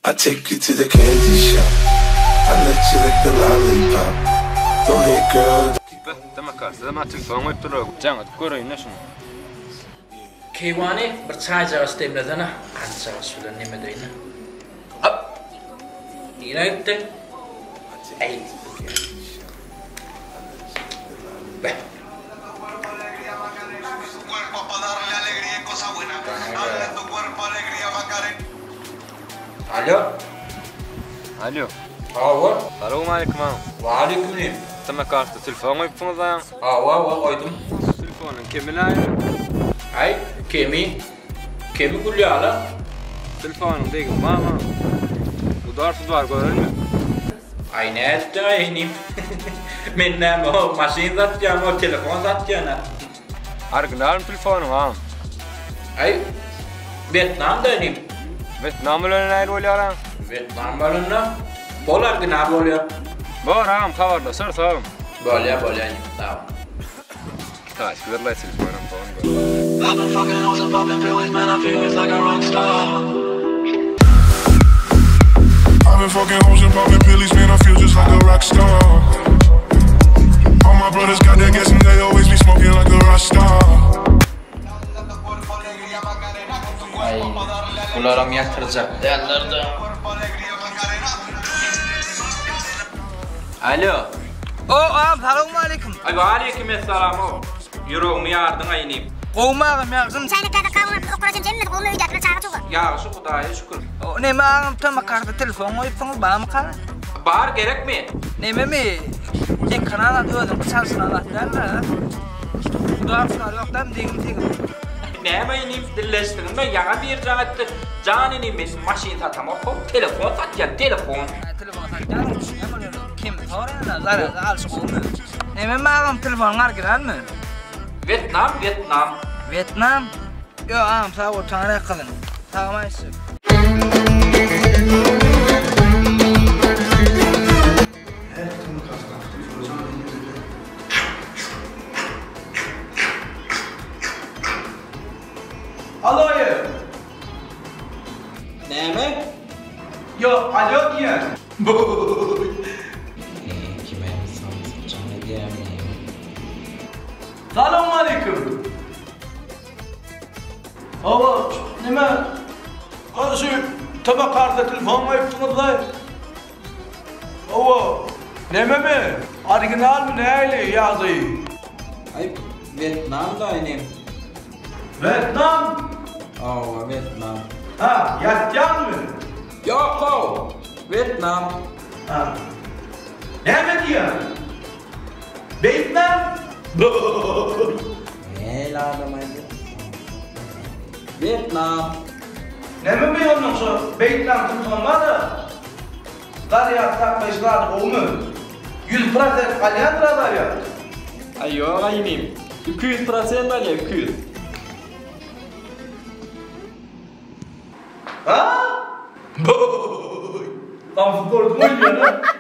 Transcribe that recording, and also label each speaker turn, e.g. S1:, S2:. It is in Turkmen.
S1: I take you to the candy shop. I let you lick the lollipop. Go ahead, girl.
S2: Beh, demek sizem telefon goýup durlar. Jaň edip göreýin-de şuny.
S3: Keýwany, bir çaýjagaç demlesene, gantjagaç bilen neme edeýin-le. Hop! Nirä gitdiň? Äý. Beh. Alo.
S2: Alo.
S3: Hawa.
S2: Salowmaleýkim agam.
S3: Waleýkim inim.
S2: Tm kartda telefon goýupsyňyz agam.
S3: Hawa, hawa goýdum.
S2: Telefonyň kemi näme?
S3: Aý, kemi. Kemi gül ýaly.
S2: Telefonyň degimi barmy? Udar sudar görünmi?
S3: Aý nätdiň-aý inim? Men näme o maşyn satýan, o telefon satýan-a.
S2: Originalmy telefonyň agam?
S3: Aý, Wetnamda inim.
S2: Wetnam bilen nähili bolýar agam?
S3: Wetnam bolanda bol original bolýar.
S2: Bor agam habarlaşarys agam.
S3: Bolýar bolýar inim sag bol.
S2: Kitaýski zyrlaý telefonam soň gör.
S3: Aý, bularam ýatyrjak däldir-dä. Alo.
S4: O, agam, salowmaleýkim.
S3: Aý, waleýkim essalam-ow. Ýüregimi ýardyň-aý inim.
S4: Gowumy agam, ýagşymy?
S5: Çaýnekdäki gawun okara çemçe hemmesi gowumy öýdäkiler çaga çuga.
S3: Ýagşy Hudaýa şükür.
S4: O, neme agam, tomakarda telefon goýupsyňyz, barmyka?
S3: Bar gerekmi?
S4: Nememi? Ekran zat özüňki çalşylan zat dälmi? Udar sudar ýok dälmi degim tegim?
S3: Näme inim dilleşdiňmi ýaňa bir jaň etdi. Jan inim men maşyn satamok how telefon satýan telefon.
S4: Hä telefon satýaň düşünýän ol ýöne kemi soraýan zarýady alşy gowumy? Nememi agam telefonyň originalmy?
S3: Wetnam wetnam.
S4: Wetnam? Ýok agam sag bol taňry ýalkasyn. Sagym aýtjak.
S6: Aloýe.
S3: Näme?
S6: Ýok, alýo diýýän.
S3: Kime samsyk jaň edýämi?
S6: Salowmaleýkim. Hawa, neme? Şu Tama karta telefon goýupsyňyzlaý. Hawa, nememi? Originalmy nähili ýagdaýy?
S3: Aý, Wetnam-da inim.
S6: Wetnam?
S3: Hawa, Wetnam.
S6: Ha, ýatýanmy?
S3: Ýok-ow, Wetnam.
S6: Ha. Näme diýýäň? Beýtmem!
S3: Nähili adam aýdýar? Wetnam.
S6: Näme beý onnoň şo Beýtnam telefon bar-a. Zarýad saklaýyş zady gowumy? 100% alýandyr-a zarýad.
S3: Aý ýog-a inim. 200 prosent alýa, 200.
S6: Ha? Samsyk bolduň öýdýän-a.